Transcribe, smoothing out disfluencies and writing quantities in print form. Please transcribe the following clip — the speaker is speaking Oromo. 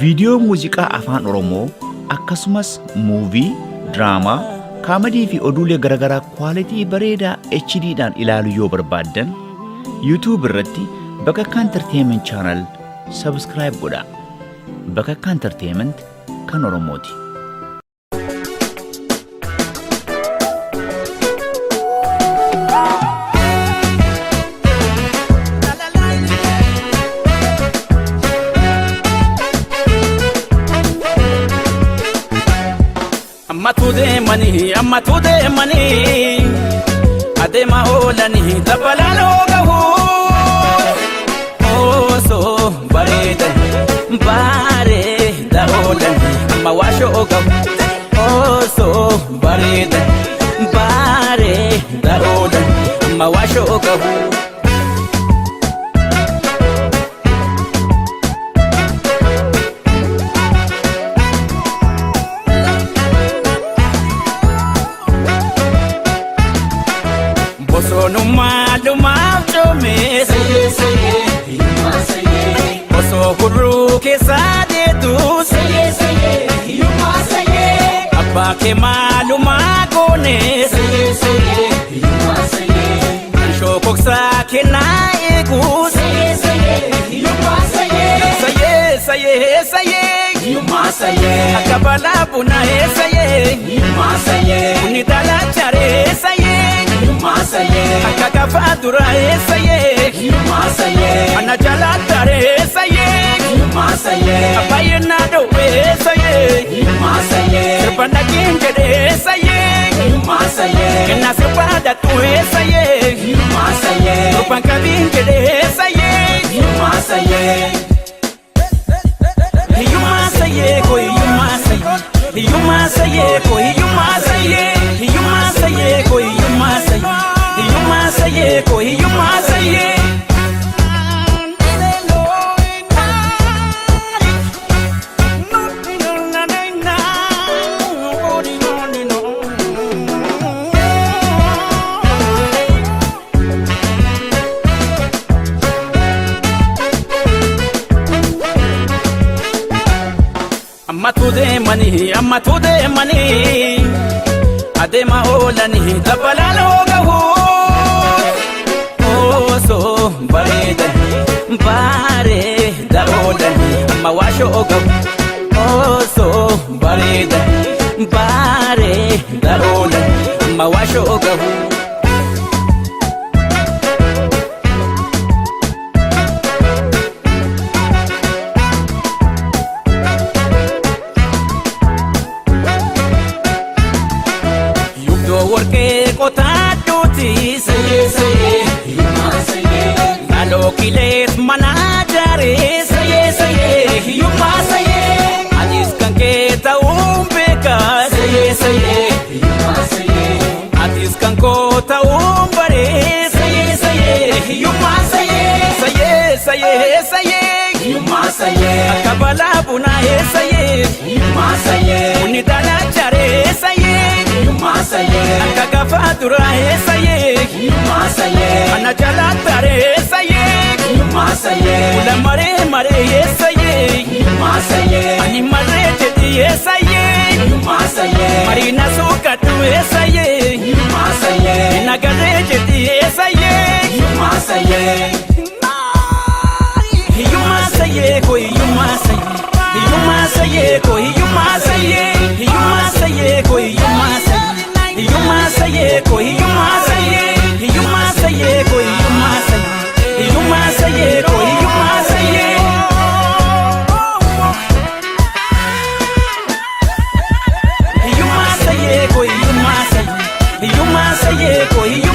Viidiyoo muuziqaa Afaan Oromoo akkasumas movie, diraamaa, kaamadii fi oduulee garagaraa quality bareedaa HD dhaan ilaaluu yoo barbaaddan YouTube irratti Bakakkaa Entertainment Channel subscribe godhaa. Bakakkaa Entertainment kan Oromooti. Ammatu deemanii ammatu deemanii adeema oolanii dabbalaan gahu osoo bareedan bareeda oolan amma waashoo gahu osoo bareedan bareeda oolan amma waashoo gahu. Bosonummaa lumaaf coomees osoo hurruu keessaa deetus abbaa kee maalumaa goones shookoksaa kennaa eegus sayee sayee sayee akka balaa bunaa sayee bunni dalaacharee sayee akka gafaa duraa sayee ana jalaa taree sayee abbaay'ee naa dhowwee sayee sirba dhageen jedhee sayee kennaa sirba dhadhu'ee sayee durbaan qabiin jedhee sayee hiyyummaa sayee koo hiyyummaa sayee hiyyummaa sayee koo hiyyummaa sayee hiyyummaa sayee koo hiyyummaa sayee hiyyummaa sayee koo hiyyummaa sayee. Ammatu deemanii ammatu deemanii adeema oolanii dabbalaan gahu osoo bareedan bareeda oolanii amma waashoo gahu osoo bareedan bareeda oolan amma waashoo gahu. Yubdoo warqee qotaadhuuti laaloo kilees mana jaaree anis kan kee ta'uun beeka atis kan koo ta'uun baree sayee sayee sayee akka balaa bunaa sayee bunni dalaacharee sayee akka gafaa duraa sayee ana jalaa taree sayee kula maree maree sayee ani maree jedhii sayee mariina suuqadhu sayee nagaree jedhii sayee hiyyummaa sayee koo hiyyummaa sayee hiyyummaa sayee koo hiyyummaa sayee hiyyummaa sayee koo hiyyummaa sayee hiyyummaa sayee koo hiyyummaa sayee hiyyummaa sayee koo hiyyummaa sayee hiyyummaa sayee koo hiyyummaa sayee. Hiyyummaa sayee koo hiyyummaa sayee hiyyummaa sayee koo hiyyummaa.